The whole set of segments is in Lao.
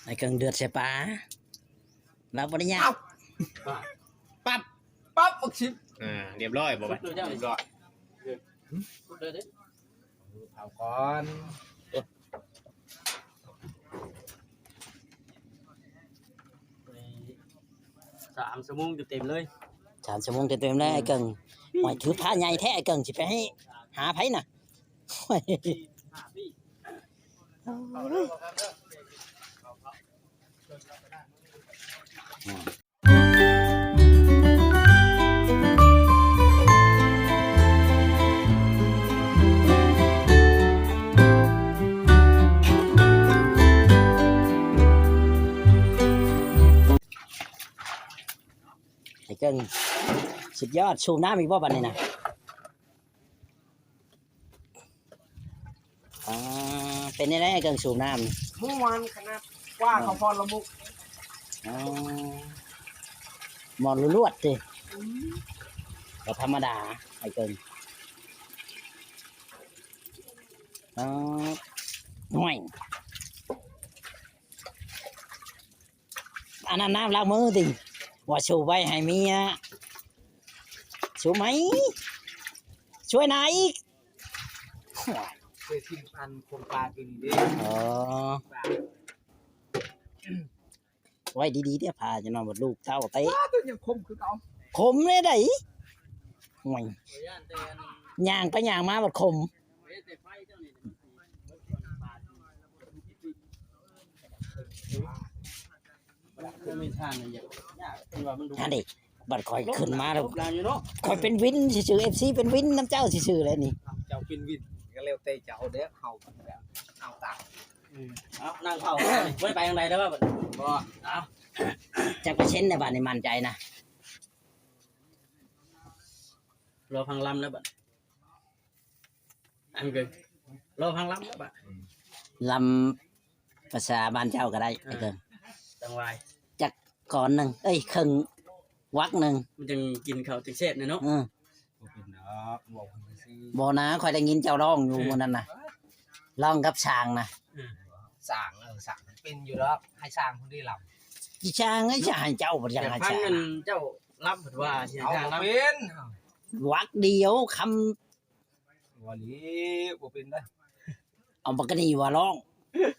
ອ້າຍເກິ່ງເດືອດໃສ່ປາ ລາວບໍ່ໄດ້ຍາກ. ປັບ ປັບ ປັບ ບັກສິບ ອ່າ ຮຽບຮ້ອຍບໍ່ບັດ? ຮຽບຮ້ອຍ. ເຜົາກ່ອນ ສາມຊົ່ວໂມງເຕັມໆເລີຍ. ສາມຊົ່ວໂມງເຕັມໆເລີຍ ອືມ ອ້າຍເກິ່ງ. ໂອ້ຍ ຖືພາໃຫຍ່ແທ້ ອ້າຍເກິ່ງ ຊິໄປໃຫ້ຫາໃຜນະ? ໂອ້ຍ ອ້າຍເກິ່ງ ສຸດຍອດ. ສູບນ້ຳອີກບໍ່ບັດນີ້ນະ? ອ່າ ເປັນແນວໃດເຄື່ອງສູບນ້ຳ? ມ່ວນຂະໜາດ ກວ່າເຂົາພອນລະບຸກ. ອໍ ໝໍລວດໆຕິ? ອືມ ບໍ່ທຳມະດາ ອ້າຍເກິ່ງ. ອໍ ໂອ້ຍ. ອັນນັ້ນນ້ຳລ້າງມືຕິ ວ່າສູບໄວ້ໃຫ້ເມຍ ສູບໃໝ່ ຊ່ວຍນາອີກ. ໂອ້ຍ ເຄີຍຖິ້ມອັນຄົນປາກິນເດ້. ອໍ ໄວ້ດີໆເດີ້ ພາຈະນອນບັດລູກເຕົ້າເຕະ ອ້າ ຕົວຍັງຂົມຄືເກົ່າ. ຂົມແນວໃດ? ໂອ້ຍ ຍ່າງໄປຍ່າງມາບັດຂົມ. ອັນນີ້ບັດຂ້ອຍຂຶ້ນມາແລ້ວ ຂ້ອຍເປັນວິນຊື່ໆ ເອັຟຊີເປັນວິນນຳເຈົ້າຊື່ໆແຫຼະນີ້. ເຈົ້າເປັນວິນກໍແລ້ວແຕ່ເຈົ້າເດີ້ ເຮົາເອົາຕາມ. ເອີ ເອົາ ນັ່ງເຝົ້າ ບໍ່ໄດ້ໄປທາງໃດແລ້ວບໍ່ບັດ? ບໍ່. ເອົາ ຈັກເປີເຊັນແລ້ວບັດນີ້ ໝັ້ນໃຈນະ? ລໍຟັງລຳແລ້ວບັດ ອັນເກີງ ລໍຟັງລຳແລ້ວບັດ. ອືມ ລຳພາສາບ້ານເຈົ້າກໍໄດ້ ເອີ ໄອ້ເກີງ ຈັ່ງວ່າ ຈັກກອນໜຶ່ງ ເອີຍ ເຄິ່ງວັກໜຶ່ງ ມັນຈັ່ງກິນເຂົ້າຈັ່ງແຊບແນ່ເນາະ. ອືມ ບໍ່ເປັນດອກ ເວົ້າຊື່ໆ. ບໍ່ນະ ຂ້ອຍໄດ້ຍິນເຈົ້າຮ້ອງຢູ່ ເອີ ມື້ນັ້ນນະ ຮ້ອງກັບຊ່າງນະ. ອືມ ຊ່າງ ເອີ ຊ່າງເປັນຢູ່ດອກ ໃຫ້ຊ່າງຜູ້ນີ້ລຳ. ຊິຊ່າງໃຫ້ ຊ່າງໃຫ້ເຈົ້າ ບໍ່ຢາກໃຫ້ຊ່າງ ເຈົ້າລຳ ເພິ່ນວ່າຊິໃຫ້ຊ່າງລຳ ເອົາບໍ່ເປັນ ວັກດຽວຄຳ ວ່າແລ້ວ ບໍ່ເປັນເດ້. ເອົາ ບັກກະນີ້ວ່າຮ້ອງ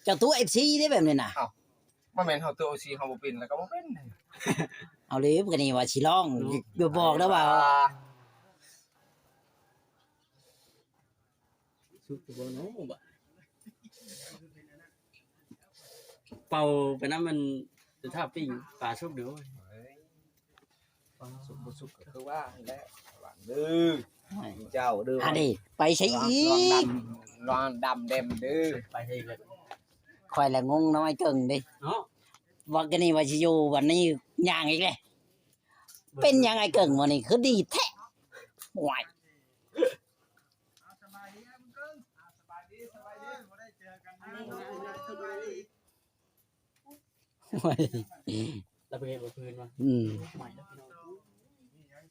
ເຈົ້າຕົວະເອັຟຊີເດ້ແບບນີ້ນະ. ເອົ້າ ບໍ່ແມ່ນເຮົາຕົວະເອັຟຊີ ເຮົາບໍ່ເປັນແລ້ວກໍບໍ່ເປັນ. ເອົາເລີຍ ບັກກະນີ້ວ່າຊິຮ້ອງ ຢ່າບອກເດີວ່າ ສຸກບໍ່ເນາະ ເປົ່າໄປນຳມັນ ຈະຖ້າປີ້ງປາສຸກເດີ. ເອີຍ ສຸກບໍ່ສຸກກໍຄືວ່າຫັ້ນແຫຼະ ລະວັງເດີ ເຈົ້າເດີ. ອັນນີ້ໄປໃສອີກ? ລະວັງດຳ ລະວັງດຳແດມເດີ ໄປໃສອີກແລ້ວ. ຂ້ອຍລະງົງນຳອ້າຍເກິ່ງເດ້ເນາະ ວ່າກະນີ້ວ່າຊິຢູ່ ບັດນີ້ຍ່າງອີກແລ້ວ. ເປັນຫຍັງອ້າຍເກິ່ງມື້ນີ້ຄືດີແທ້? ໂອ້ຍ ສະບາຍດີອ້າຍເກິ່ງ ສະບາຍດີ ສະບາຍດີ ບໍ່ໄດ້ເຈີກັນນານເນາະ. ໂອ້ຍ ລະເບີດບໍ່ຄືນວ່າ ອືມ ໃໝ່ແລ້ວພີ່ນ້ອງ. ມີຫຍັງ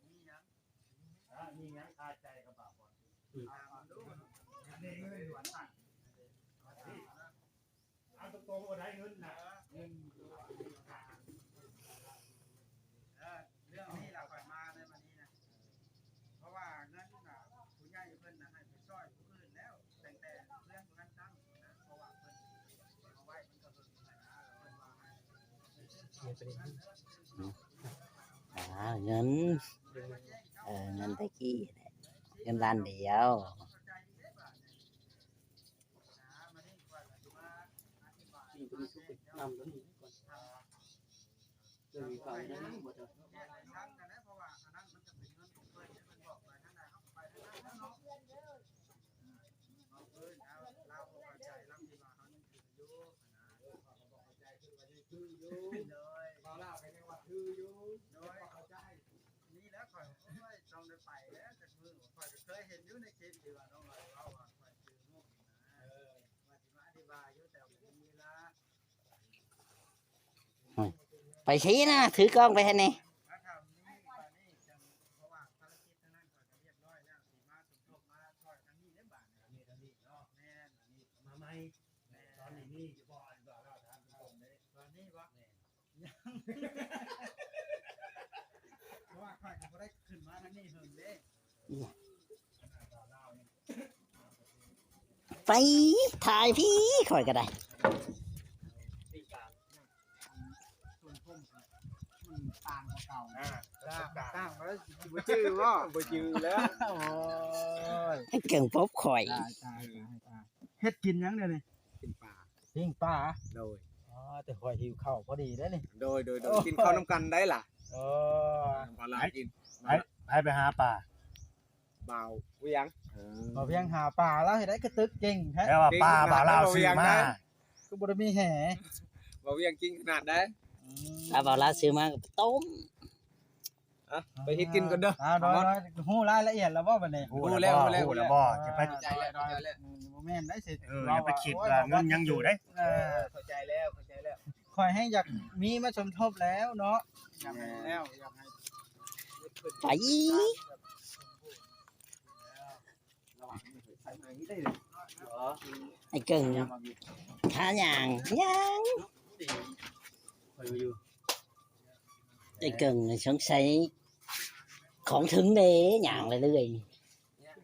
ມີຫຍັງ ມີຫຍັງຄາໃຈກັບບ່າວບອນ? ອືມ ເອົາຕົງໆ ບໍ່ໄດ້ເງິນນະ ເງິນ ເອີ ເລື່ອງນີ້ລະຂ້ອຍມາໃນມື້ນີ້ນະ ເພາະວ່າເງິນນະ ຜູ້ໃຫຍ່ເພິ່ນນະໃຫ້ໄປຊ່ອຍຜູ້ອື່ນແລ້ວ ຕັ້ງແຕ່ເຮືອນບໍ່ທັນຕັ້ງນະ ເພາະວ່າເພິ່ນເອົາໄວ້ມັນກໍເບິ່ງນະ ເພິ່ນວ່າໃຫ້ ອ່າ ເງິນ ເອີ ເງິນແຕ່ກີ້ແຫຼະ ເງິນລ້ານດຽວ. ນີ້ແຫຼະຂ້ອຍ ໂອ້ຍ ຕ້ອງໄດ້ໄປແລ້ວຈັກມື້. ຂ້ອຍກໍເຄີຍເຫັນຢູ່ໃນຄລິບທີ່ວ່ານ້ອງລອຍເວົ້າວ່າຂ້ອຍຊື້ຮູບນະ ເອີ ວ່າຊິມາອະທິບາຍຢູ່ ແຕ່ບໍ່ມີເວລາ. ໂອ້ຍ ໄປຊີ້ນະ ຖືກ້ອງໄປຫັ້ນນີ້. ມາທຳນີ້ ບາດນີ້ຈັ່ງ ເພາະວ່າພາລະກິດທາງນັ້ນຂ້ອຍກໍຮຽບຮ້ອຍແລ້ວ ຊິມາສົມທົບມາຊ່ອຍທາງນີ້ເດ້ບາດນີ້. ອັນນີ້ ອັນນີ້ເນາະ ແມ່ນ ອັນນີ້ມາໃໝ່ ແມ່ນ. ນີ້ຢູ່ບໍ່ ອັນວ່າລາວຖາມຕົງໆເດ້ ຕອນນີ້ບໍ່? ແມ່ນ ເພາະວ່າຂ້ອຍກໍບໍ່ໄດ້ຂຶ້ນມາທາງນີ້ເຫິງເດ້. ໄປຖ່າຍພີ້ ຂ້ອຍກໍໄດ້. ຕ່າງແລ້ວຊິບໍ່ຈື່ບໍ່? ບໍ່ຈື່ແລ້ວ. ໂອ້ຍ ໃຫ້ເກັ່ງພົບຂ້ອຍ. ຕາຍ ຕາຍ ຕາຍ ຕາຍ. ເຮັດກິນຫຍັງດຽວນີ້? ກິນປາ. ປີ້ງປາ? ໂດຍ. ອໍ ແຕ່ຂ້ອຍຫິວເຂົ້າພໍດີເດ້ນີ້. ໂດຍ ໂດຍ ໂດຍ. ໂອ້ຍ ກິນເຂົ້ານຳກັນໄດ້ລະ. ໂອ້ຍ ບໍ່ລາວກິນ. ໃຜ ໃຜໄປຫາປາ? ບ່າວວຽງ. ເອີ ບ່າວວຽງຫາປາ ລາວເຮັດໄດ້ກະຕຶກເກັ່ງແທ້. ແຕ່ວ່າປາບ່າວລາວຊື້ມາ ຄືບໍ່ໄດ້ມີແຫ. ບ່າວວຽງເກັ່ງຂະໜາດໃດ. ອືມ ປາບ່າວລາວຊື້ມາກໍໄປຕົ້ມ. ອ່ະ ໄປເຮັດກິນກ່ອນເດີ. ອ່າ ໂດຍ ຮູ້ລາຍລະອຽດແລ້ວບໍ່ບັດນີ້? ຮູ້ແລ້ວ ຮູ້ແລ້ວ ຮູ້ແລ້ວບໍ່? ຢ່າໄປ ເອີ ບໍ່ແມ່ນໄດ໋ຊິ. ເອີ ຢ່າໄປຄິດວ່າເງິນຍັງຢູ່ເດ້. ເອີ ເຂົ້າໃຈແລ້ວ ເຂົ້າໃຈແລ້ວ. ຂ້ອຍແຮງຢາກມີມາສົມທົບແລ້ວເນາະ. ຢາກໃຫ້ແລ້ວ ຢາກໃຫ້ ໄປ ໄອ້ເກິ່ງ ຫາຫຍັງ ຫຍັງ ໄອ້ເກິ່ງສົງໄສຂອງເຖິງເດ້ ຍ່າງເລື້ອຍ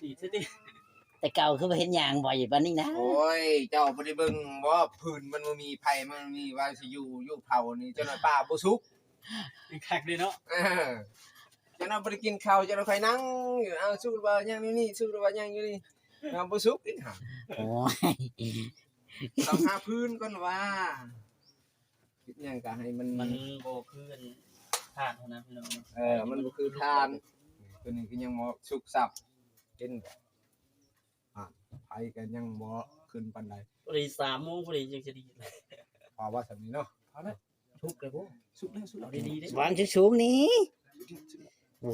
ໆ. ດີຊະຕິ. ແຕ່ເກົ່າຄືບໍ່ເຫັນຍ່າງບ່ອຍປານນີ້ນະ. ໂອ້ຍ ເຈົ້າບໍ່ໄດ້ເບິ່ງບໍ່? ພື້ນມັນບໍ່ມີ ໄຟມັນບໍ່ມີ ວ່າຊິຢູ່ ຢູ່ເຜົານີ້ ເຈົ້າໜ້ອຍປາບໍ່ສຸກ. ຄັກເດ້ເນາະ. ເອີ ເຈົ້າໜ້ອຍບໍ່ໄດ້ກິນເຂົ້າ ເຈົ້າໜ້ອຍຄ່ອຍນັ່ງຢູ່. ເອົາ ສຸກແລ້ວບໍ່? ຍັງຢູ່ນີ້. ສຸກແລ້ວບໍ່? ຍັງຢູ່ນີ້. ເອົາ ບໍ່ສຸກອີກຫາ. ໂອ້ຍ ຕ້ອງຫາພື້ນກ່ອນວ່າ. ເຮັດຫຍັງກໍໃຫ້ມັນ ມັນບໍ່ຄືອັນຖ່ານຫັ້ນນະພີ່ນ້ອງເນາະ. ເອີ ມັນບໍ່ຄືຖ່ານ. ຕົວນີ້ກໍຍັງບໍ່ສຸກຊ້ຳ. ເຫັນບໍ່? ອ່າ ໄຟກໍຍັງບໍ່ຂຶ້ນປານໃດ. ພໍດີສາມໂມງພໍດີຈຶ່ງຈະດີ. ພໍວ່າສ່ຳນີ້ເນາະ. ພໍແລ້ວ. ສຸກແລ້ວບໍ່? ສຸກແລ້ວ ສຸກແລ້ວ. ເອົາດີໆເດ້. ວາງສູງໆນີ້.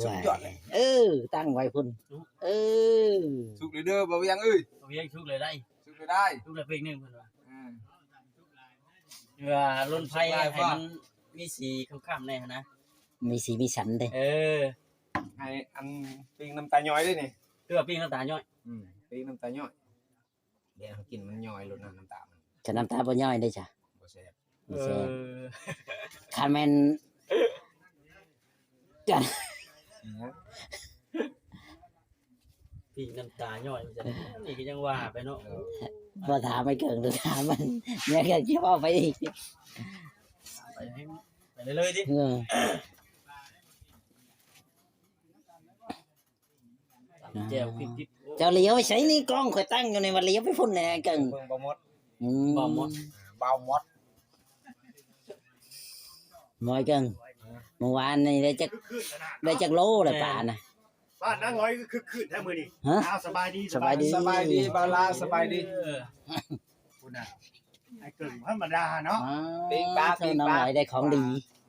ສຸດຍອດເລີຍ. ເອີ ຕັ້ງໄວ້ພຸ້ນ. ເອີ ສຸກເລີຍເດີ ບ່າວວຽງເອີຍ. ບ່າວວຽງ ສຸກເລີຍໄດ໋. ສຸກເລີຍໄດ໋. ສຸກແລ້ວປີກໜຶ່ງເພິ່ນວ່າ. ອືມ ເພື່ອລົນໄຟໃຫ້ມັນມີສີຄ້ຳໆແດ່ຫັ້ນນະ. ມີສີມີສັນເດ້. ເອີ ໃຫ້ອັນປີ້ງນ້ຳຕາຍ້ອຍເດ້ນີ້. ຄືວ່າປີ້ງນ້ຳຕາຍ້ອຍ. ອືມ ປີ້ງນ້ຳຕາຍ້ອຍ. ແບບເຮົາກິນມັນຍ້ອຍໂລດນະ ນ້ຳຕາມັນ. ຄັນນ້ຳຕາບໍ່ຍ້ອຍເດ້ຈ້ະ ບໍ່ແຊບ. ບໍ່ແຊບ. ເອີ ຄັນແມ່ນ ປີ້ງນ້ຳຕາຍ້ອຍ ນີ້ກໍຍັງວ່າໄປເນາະ. ເອີ ບໍ່ຖາມໄອ້ເກິ່ງ ຖາມມັນ ແມ່ນກໍຊິເວົ້າໄປອີກ. ໄປ ໄປເລື້ອຍໆຕິ. ເອີ ຕຳແຈ່ວ ອ່າ ພຣິກດິບ. ເຈົ້າຫຼຽວໄປໃສນີ້? ກ້ອງຂ້ອຍຕັ້ງຢູ່ນີ້ ວ່າຫຼຽວໄປພຸ້ນແດ່ ເກິ່ງ. ເບິ່ງບໍ່ໝົດ. ອືມ ບໍ່ໝົດ ບໍ່ໝົດ. ໝອຍເກິ່ງ ເມື່ອວານນີ້ໄດ້ຈັກ ໄດ້ຈັກໂລແລ້ວປານະ? ບ້ານນາງຫອຍຄືຄຶກຄື້ນແທ້ມື້ນີ້. ຮະ? ອ້າວ ສະບາຍດີ ສະບາຍດີ ສະບາຍດີ ສະບາຍດີ ບ່າວລາວ ສະບາຍດີ. ເອີ ພຸ້ນນະ ໄອ້ເກິ່ງບໍ່ທຳມະດາເນາະ. ອ່າ ປີ້ງປາ ເຈົ້າ ປີ້ງປາ ນ້ອງຫຼອຍໄດ້ຂອງດີ.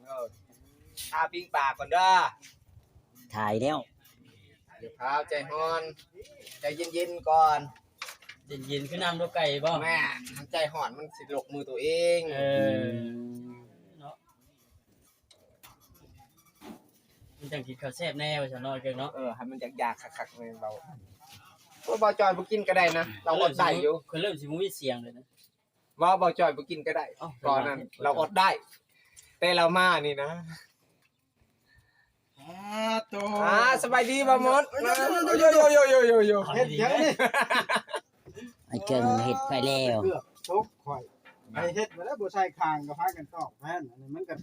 ເອີ ຖ້າປີ້ງປາກ່ອນເດີ. ຖ່າຍແລ້ວ. ຢ່າຟ້າວໃຈຮ້ອນ ໃຈເຢັນໆກ່ອນ. ເຢັນໆຄືນ້ຳລົກໄກ່ບໍ່? ແມ່ນ ໃຈຮ້ອນມັນຊິລົກມືໂຕເອງ. ເອີ ເນາະ ມັນຈັ່ງກິນເຂົ້າແຊບແນ່ວ່າຊັ້ນເນາະ ເກິ່ງເນາະ. ເອີ ໃຫ້ມັນຢາກໆຄັກໆແມ່ນເວົ້າ. ໂອ້ ບ່າວຈອຍບໍ່ກິນກໍໄດ້ນະ ລາວອົດໄດ້ຢູ່. ຂ້ອຍເລີ່ມຊິບໍ່ມີສຽງເລີຍນະ. ວ່າບ່າວຈອຍບໍ່ກິນກໍໄດ້. ເອົ້າ ຕອນນັ້ນລາວອົດໄດ້ ແຕ່ລາວມານີ້ນະ. ອ່າ ໂຕ ອ່າ ສະບາຍດີບ່າວມົດ. ໂຢໆໆໆໆ ເຮັດຫຍັງນີ້? ໄອ້ເກິ່ງເຮັດໄປແລ້ວ ເກືອບຕົກຂ້ອຍ. ໄປເຮັດມາແລ້ວ ບໍ່ໃສ່ຄາງກໍພາກັນຕອກແທນ. ອັນນີ້ມັນກໍ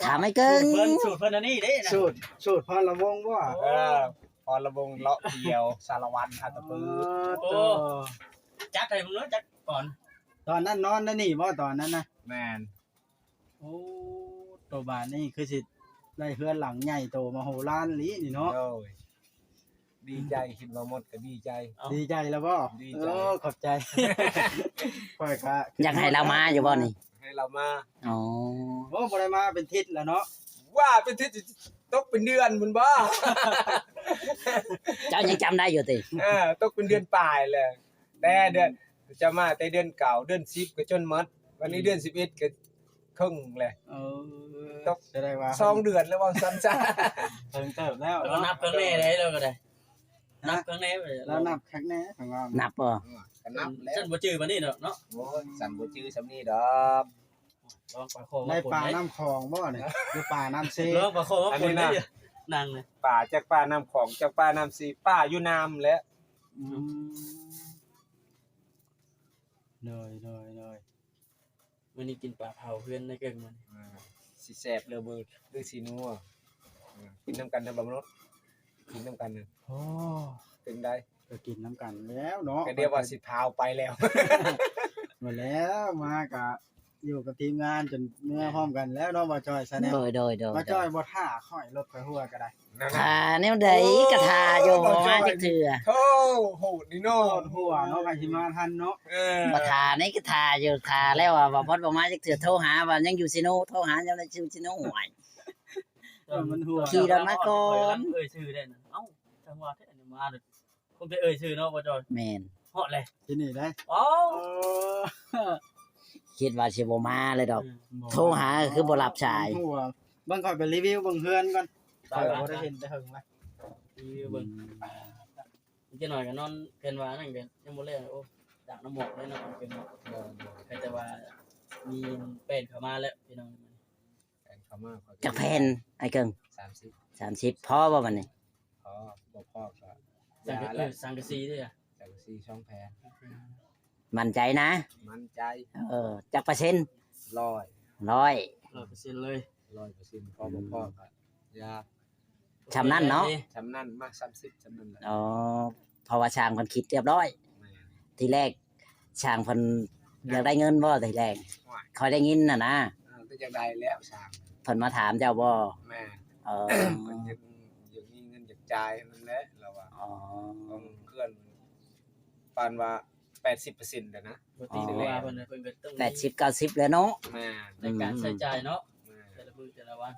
ຖາມໄອ້ເກິ່ງ ສູດເພິ່ນ ສູດເພິ່ນອັນນີ້ເດ້ນະ. ສູດ ສູດພອນລະວົງບໍ່? ເອີ ພອນລະວົງເລາະທ່ຽວ ສາລະວັນ ອັດຕະປື. ອໍ ໂອ້ ຈັດໃຫ້ເບິ່ງເນາະ ຈັກກ່ອນ. ຕອນນັ້ນນອນໃນນີ້ບໍ່ ຕອນນັ້ນນະ? ແມ່ນ. ໂອ້ ໂຕບາດນີ້ຄືຊິໄດ້ເຮືອນຫຼັງໃຫຍ່ໂຕມະໂຫລານອີ່ຫຼີນີ້ເນາະ. ໂດຍ ດີໃຈ ຄິດວ່າໝົດກໍດີໃຈ. ເອົ້າ ດີໃຈແລ້ວບໍ່? ດີໃຈ. ໂອ້ ຂອບໃຈ. ຂ້ອຍກະຢາກໃຫ້ລາວມາຢູ່ບໍ່ນີ້? ໃຫ້ລາວມາ. ອໍ ໂອ້ ບໍ່ໄດ້ມາເປັນທິດແລ້ວເນາະ. ວ່າເປັນທິດ ຕົກເປັນເດືອນພຸ້ນບໍ່? ເຈົ້າຍັງຈຳໄດ້ຢູ່ຕິ? ເອີ ຕົກເປັນເດືອນປາຍແລ້ວ. ແຕ່ເດືອນ ຈະມາແຕ່ເດືອນເກົ້າ ເດືອນສິບກໍຈົນໝົດ ວັນນີ້ເດືອນສິບເອັດກໍເຄິ່ງແລ້ວ. ເອີ ຕົກ ສະແດງວ່າສອງເດືອນແລ້ວ ເວົ້າຊັ້ນຊະ. ເຖິງເຕີບແລ້ວ ລາວນັບເຄິ່ງແນ່ເດ້ ລາວກໍໄດ້ ນັບເຄິ່ງແນ່. ລາວນັບຄັກແນ່ ຂ້ອຍວ່າ. ນັບບໍ່? ກໍນັບແລ້ວ ຊັ້ນບໍ່ຈື່ປານນີ້ດອກເນາະ. ໂອ້ຍ ຊັ້ນບໍ່ຈື່ສ່ຳນີ້ດອກ. ລອງປາຄໍ ໄດ້ປານ້ຳຂອງບໍ່ນີ້ ຫຼືປານ້ຳເຊ? ລອງປາຄໍມາປົນໄດ້ຢູ່ ນັ່ງນີ້ ປາຈັກປານ້ຳຂອງ ຈັກປານ້ຳເຊ ປາຢູ່ນ້ຳແຫຼະ. ອືມ ໂດຍໆໆ. ມື້ນີ້ກິນປາເຜົາເຮືອນນາຍເກິ່ງມື້ນີ້. ອ່າ ຊິແຊບເລີເບີ ຫຼືຊິນົວ? ອ່າ ກິນນຳກັນເດີ ບ່າວມະນຸດ ກິນນຳກັນນະ. ໂອ້ ເປັນໃດ? ກໍກິນນຳກັນແລ້ວເນາະ ກໍດຽວວ່າຊິພາວໄປແລ້ວ. ໝົດແລ້ວ ມາກະຢູ່ກັບທີມງານຈົນເມືອພ້ອມກັນແລ້ວເນາະ ບ່າວຈ້ອຍຊາແນລ. ໂດຍໆໆ ບ່າວຈ້ອຍບໍ່ຖ້າຂ້ອຍ ລົດຂ້ອຍຮົ່ວກໍໄດ້. ຖ້າແນວໃດກໍຖ້າຢູ່ ບໍ່ມາຈັກເທື່ອ. ໂອ້ ໂຫດນີ້ເນາະ ໂຫດຫົວເນາະ ໃຜຊິມາທັນເນາະ. ເອີ ບໍ່ຖ້ານີ້ກໍຖ້າຢູ່ ຖ້າແລ້ວວ່າບໍ່ ບໍ່ມາຈັກເທື່ອ ໂທຫາວ່າຍັງຢູ່ເຊໂນ ໂທຫາຍັງໄດ້ຢູ່ເຊໂນ. ໂອ້ຍ ມັນຫົວ ຂີ່ລົດມາກ່ອນ ເອີ່ຍຊື່ໄດ້ນະ. ເອົ້າ ຈັງຫວະແທ້ນີ້ມາເລີຍ ຄົງໄດ້ເອີ່ຍຊື່ເນາະ ບໍ່ຈອຍ. ແມ່ນ ຮອດແລ້ວທີ່ນີ້ໄດ໋. ເອີ ຄິດວ່າຊິບໍ່ມາເລີຍດອກ ໂທຫາກໍຄືບໍ່ຮັບສາຍ. ເບິ່ງຂ້ອຍໄປຣີວິວເບິ່ງເຮືອນກ່ອນ ຂ້ອຍບໍ່ໄດ້ເຫັນແຕ່ເຫິງລະ ຣີວິວເບິ່ງ. ອືມ ຈັກໜ້ອຍກໍນອນ ເພິ່ນວ່ານັ້ນກໍຍັງບໍ່ແລ້ວ. ໂອ້ ຕາກນ້ຳໝອກເລີຍເນາະ ເປັນ ແຕ່ວ່າມີແປ້ນເຂົ້າມາແລ້ວພີ່ນ້ອງ. ແຜ່ນເຂົ້າມາ ຈັກແຜ່ນອ້າຍເກິ່ງ? ສາມສິບ ສາມສິບ ພໍບໍ່ບັດນີ້? ພໍ ບໍ່ພໍກໍ ສັງກະ ເອີ ສັງກະສີເດ້ ສັງກະສີສອງແຜ່ນ. ໝັ້ນໃຈນະ? ໝັ້ນໃຈ. ເອີ ຈັກເປີເຊັນ? ຮ້ອຍ ຮ້ອຍ ຮ້ອຍເປີເຊັນເລີຍ ຮ້ອຍເປີເຊັນ. ພໍບໍ່ພໍກໍຢ່າ ຊ່ຳນັ້ນເນາະ ຊ່ຳນັ້ນ ມາສາມສິບ ຊ່ຳນັ້ນແຫຼະ. ອໍ ເພາະວ່າຊ່າງເພິ່ນຄິດຮຽບຮ້ອຍ. ແມ່ນ ທີແລກຊ່າງເພິ່ນຢາກໄດ້ເງິນບໍ່? ທີແລກຂ້ອຍໄດ້ຍິນຫັ້ນນະ ເອີ ກໍຢາກໄດ້ແລ້ວຊ່າງ ເພິ່ນມາຖາມເຈົ້າບໍ່? ແມ່ນ ເອີ ເພິ່ນຢາກ ຢາກມີເງິນຢາກຈ່າຍຫັ້ນແຫຼະລາວວ່າ. ອໍ ເຄື່ອນປານວ່າ ແປດສິບເປີເຊັນແລ້ວນະ ບໍ່ຕິດວ່າເພິ່ນ ເພິ່ນກໍຕ້ອງ ແປດສິບ ເກົ້າສິບແລ້ວເນາະ. ແມ່ນ ໃນການໃຊ້ຈ່າຍເນາະ ແມ່ນ ແຕ່ລະມື້ແຕ່ລະວັນ.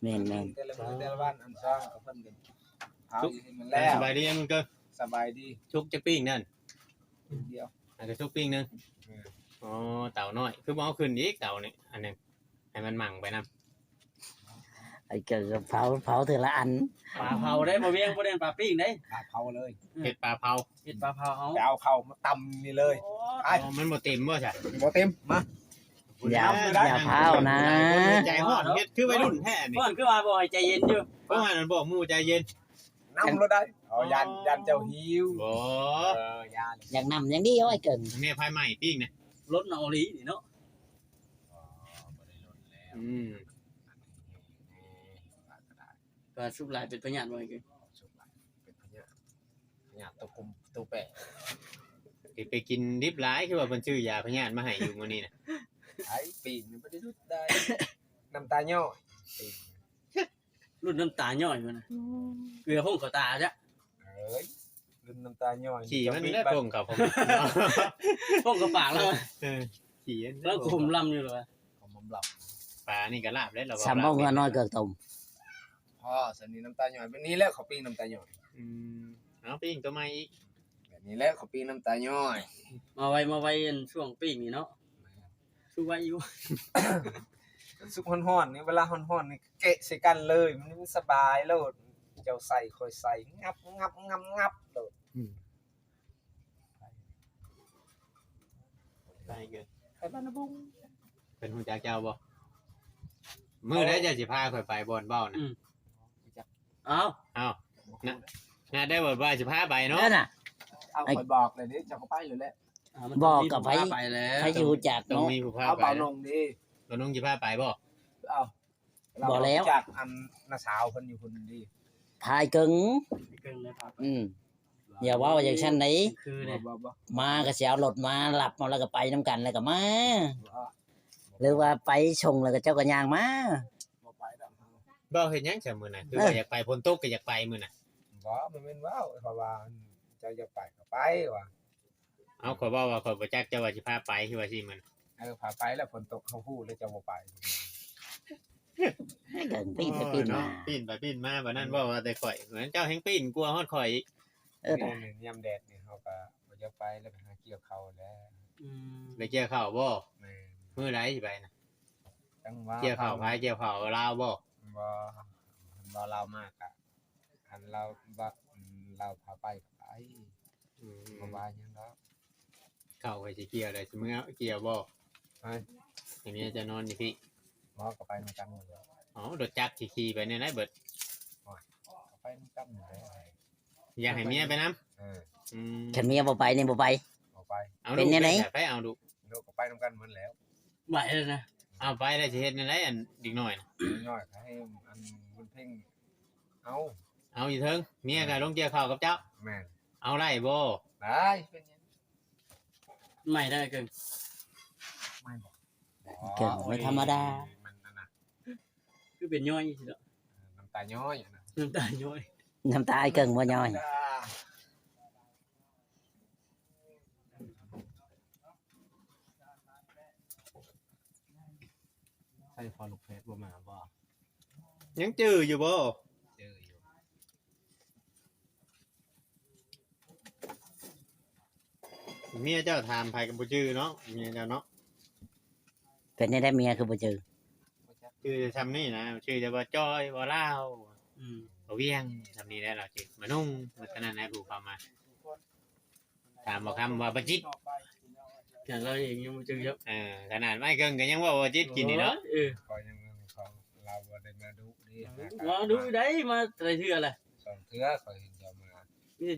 ແມ່ນໆ ແຕ່ລະມື້ແຕ່ລະວັນ ອັນຊ່າງກໍເພິ່ນກໍເອົາຢູ່ໃຫ້ມັນແລ້ວ. ສະບາຍດີ ມັນກໍສະບາຍດີ. ສຸກຈັກປີ້ງນັ້ນ? ປີ້ງດຽວ ອັນກໍສຸກປີ້ງໜຶ່ງ. ອໍ ເຕົານ້ອຍ ຄືບໍ່ເອົາຂຶ້ນອີກເຕົານີ້ ອັນໜຶ່ງ ໃຫ້ມັນໝັ່ງໄປນຳ. ໄອ້ເກີບເຜົາ ເຜົາເທື່ອລະອັນ ປາເຜົາເດ້ ບໍ່ວຽງ ບໍ່ໄດ້ປາປີ້ງເດ້ ປາເຜົາເລີຍ ເຮັດປາເຜົາ ເຮັດປາເຜົາ. ເອົາ ໄປເອົາເຂົ້າມາຕຳນີ້ເລີຍ. ອໍ ໄປ ອໍ ມັນບໍ່ເຕັມບໍ່ຊະ? ບໍ່ເຕັມ ມາ ຢ່າ ຢ່າພ້າວນະ ໃຈຮ້ອນ ເຮັດຄືໄວລຸ້ນແທ້ນີ້. ເພິ່ນຄືວ່າບໍ່ໃຫ້ໃຈເຢັນຢູ່ ເພິ່ນວ່ານັ້ນບອກໝູ່ໃຈເຢັນ ນຳໂລດໄດ້. ອໍ ຢ້ານ ຢ້ານເຈົ້າຫິວ ບໍ່ ເອີ ຢ້ານ ຢາກນຳຢ່າງດຽວໄອ້ເກີງ. ແມ່ພາຍໃໝ່ປີ້ງນະ ລົດນະ ອີ່ຫຼີນີ້ເນາະ. ອໍ ບໍ່ໄດ້ລົດແລ້ວ ອືມ ກໍສຸກຫຼາຍເປັນພະຍາດບໍ່? ສຸກຫຼາຍເປັນພະຍາດ ພະຍາດໂຕກຸມໂຕແປະ. ໄປ ໄປກິນດິບຫຼາຍ ຄືວ່າເພິ່ນຊື້ຢາພະຍາດມາໃຫ້ຢູ່ມື້ນີ້ນະ. ໄອ້ປີ້ງນີ້ບໍ່ໄດ້ຫຼຸດໄດ້ ນ້ຳຕາຍ້ອຍ ປີ້ງ ລຸ້ນນ້ຳຕາຍ້ອຍພຸ້ນນະ ເກືອພົງເຂົ້າຕາຈ້ະ. ເອີຍ ລຸ້ນນ້ຳຕາຍ້ອຍ ຂີ້ມັນໄດ້ພົງເຂົ້າ ພົງເຂົ້າປາກແລ້ວ. ເອີ ຂີ້ມັນ ແລ້ວກໍຫຸມລຳຢູ່ລະ ຫຸມລຳ. ປານີ້ກໍລາບແລ້ວ ລາວວ່າ ສ່ຳບໍ່ ເຫື່ອນ້ອຍເກີກຕົມ. ພໍ ສ່ຳນີ້ນ້ຳຕາຍ້ອຍ ແບບນີ້ແຫຼະເຂົາປີ້ງນ້ຳຕາຍ້ອຍ. ອືມ ເອົາປີ້ງຕົວໃໝ່ອີກ ແບບນີ້ແຫຼະເຂົາປີ້ງນ້ຳຕາຍ້ອຍ. ມາໄວ ມາໄວ ອັນຊ່ວງປີ້ງນີ້ເນາະ ແມ່ນ ສຸກໄວຢູ່. ສຸກຮ້ອນໆນີ້ ເວລາຮ້ອນໆນີ້ ແກະໃສ່ກັນເລີຍ ມັນສະບາຍໂລດ ເຈົ້າໃສ່ຂ້ອຍໃສ່ ງັບ ງັບ ງັບ ງັບໂລດ. ອືມ ໄປເກີນ ໄປບ້ານນາບຸງ. ເພິ່ນຮູ້ຈັກເຈົ້າບໍ່? ມື້ໃດເຈົ້າຊິພາຂ້ອຍໄປບ່ອນເວົ້ານະ? ອືມ ເອົ້າ ເອົ້າ ນະ ນະ ໄດ້ບອກວ່າຊິພາໄປເນາະ. ເອີນະ ເອົາ ຂ້ອຍບອກແລ້ວເດ້ ເຈົ້າກໍໄປໂລດແຫຼະ. ບອກກັບໃຜ ໃຜຊິຮູ້ຈັກເນາະ ຕ້ອງມີຜູ້ພາໄປ. ເອົາ ບ່າວນົງເດ້ ບ່າວນົງຊິພາໄປບໍ່? ເອົາ ບໍ່ແລ້ວ ຈາກອັນນ້າສາວເພິ່ນຢູ່ພຸ້ນເດ້ ພາໄອ້ເກິ່ງ ໄອ້ເກິ່ງໄດ້ພາໄປ. ອືມ ຢ່າເວົ້າຈັ່ງຊັ້ນເດ້ ຄືເດ້ ມາກໍຊິເອົາລົດມາຮັບເອົາ ແລ້ວກໍໄປນຳກັນ ແລ້ວກໍມາ ຫຼືວ່າໄປສົ່ງ ແລ້ວກໍເຈົ້າກໍຍ່າງມາ. ບໍ່ໄປດອກ ເວົ້າເຮັດຫຍັງຊະມື້ນັ້ນ ຄືວ່າຢາກໄປ ຝົນຕົກກໍຢາກໄປມື້ນັ້ນ. ບໍ່ ບໍ່ແມ່ນເວົ້າ ເພາະວ່າເຈົ້າຢາກໄປກໍໄປວ່າ. ເອົາ ຂ້ອຍເວົ້າວ່າຂ້ອຍບໍ່ຈັກ ເຈົ້າວ່າຊິພາໄປ ຄືວ່າຊິມື້ນັ້ນ. ເອີ ພາໄປແລ້ວ ຝົນຕົກເຮົາຮູ້ແລ້ວ ເຈົ້າບໍ່ໄປ. ເອີ ປີ້ນໄປປີ້ນມາ ປີ້ນໄປປີ້ນມາ ບາດນັ້ນເວົ້າວ່າແຕ່ຂ້ອຍ ເຈົ້າແຮ່ງປີ້ນກວ່າຮອດຂ້ອຍອີກ. ເອີ ຍາມແດດນີ້ເຮົາກໍບໍ່ຢາກໄປແລ້ວ ໄປຫາກ່ຽວເຂົ້າແລ້ວ. ອືມ ໄປກ່ຽວເຂົ້າບໍ່? ແມ່ນ. ມື້ໃດຊິໄປນະ? ຈັງຫວະ ກ່ຽວເຂົ້າໃຜ? ກ່ຽວເຂົ້າລາວບໍ່? ບໍ່ ຄັນວ່າລາວມາກະ ຄັນລາວວ່າ ລາວພາໄປກໍໄປ. ອືມ ບໍ່ວ່າຫຍັງດອກ. ເຂົ້າຂ້ອຍຊິກ່ຽວໄດ້ ຊິເມືອກ່ຽວບໍ່? ໄປ ໃຫ້ເມຍເຈົ້ານອນຢູ່ພີ້. ໝໍກໍໄປນຳກັນໝົດແລ້ວ. ເອົ້າ ລົດຈັກຊິຂີ່ໄປແນວໃດເບິດ? ໂອ້ຍ ກໍໄປນຳກັນໝົດແລ້ວ. ຢາກໃຫ້ເມຍໄປນຳ? ເອີ ອືມ ຄັນເມຍບໍ່ໄປນີ້ບໍ່ໄປ. ບໍ່ໄປ. ເອົາ ເປັນແນວໃດ? ລູກໄປ ໃຜເອົາລູກ? ລູກກໍໄປນຳກັນໝົດແລ້ວ. ໄປແລ້ວນະ. ເອົາ ໄປແລ້ວຊິເຮັດແນວໃດ ອັນເດັກນ້ອຍນະ? ເດັກນ້ອຍກໍໃຫ້ອັນບຸນເພັງ ເອົາ ເອົາຢູ່ເທິງ ເມຍກໍລົງກ່ຽວເຂົ້າກັບເຈົ້າ. ແມ່ນ. ເອົາໄດ້ບໍ່? ໄດ້. ເປັນຫຍັງ? ໄມ້ໄດ້ເກີງ? ໄມ້ບໍ່? ເກີງ ບໍ່ ໄມ້ທຳມະດາ. ມັນອັນນະ ຄືເປັນຍ້ອຍຊີ້ເນາະ. ເອີ ນ້ຳຕາຍ້ອຍນະ. ນ້ຳຕາຍ້ອຍ ນ້ຳຕາອ້າຍເກີງບໍ່ຍ້ອຍ. ໃສ່ພໍລູກເພດບໍ່ມາບໍ່? ຍັງຈື່ຢູ່ບໍ່? ຈື່ຢູ່. ເມຍເຈົ້າຖາມໃຜກໍບໍ່ຈື່ເນາະ ເມຍເຈົ້າເນາະ. ເປັນແນວໃດເມຍຄືບໍ່ຈື່? ຈື່ແຕ່ຊ່ຳນີ້ນະ ຈື່ແຕ່ວ່າຈອຍ ວ່າລາວ ອືມ ວ່າວຽງ ຊ່ຳນີ້ແຫຼະລາວຈື່. ມານຸ່ງ ໝົດເທົ່ານັ້ນແຫຼະຜູ້ເຂົ້າມາ. ຖາມບໍ່ຄຳວ່າປະຈິດ ຂະໜາດລາວເອງຍັງບໍ່ຈື່ເນາະ. ເອີ ຂະໜາດໄມ້ເກີງກໍຍັງເວົ້າວ່າຈິດກິນນີ້ເນາະ. ເອີ ຂ້ອຍຍັງ ເຂົາ ລາວບໍ່ໄດ້ມາດຸເດ້. ມາດຸໄດ້ ມາຫຼາຍເທື່ອແຫຼະ. ສອງເທື່ອຂ້ອຍເຫັນເຈົ້າມາ ມີແຕ່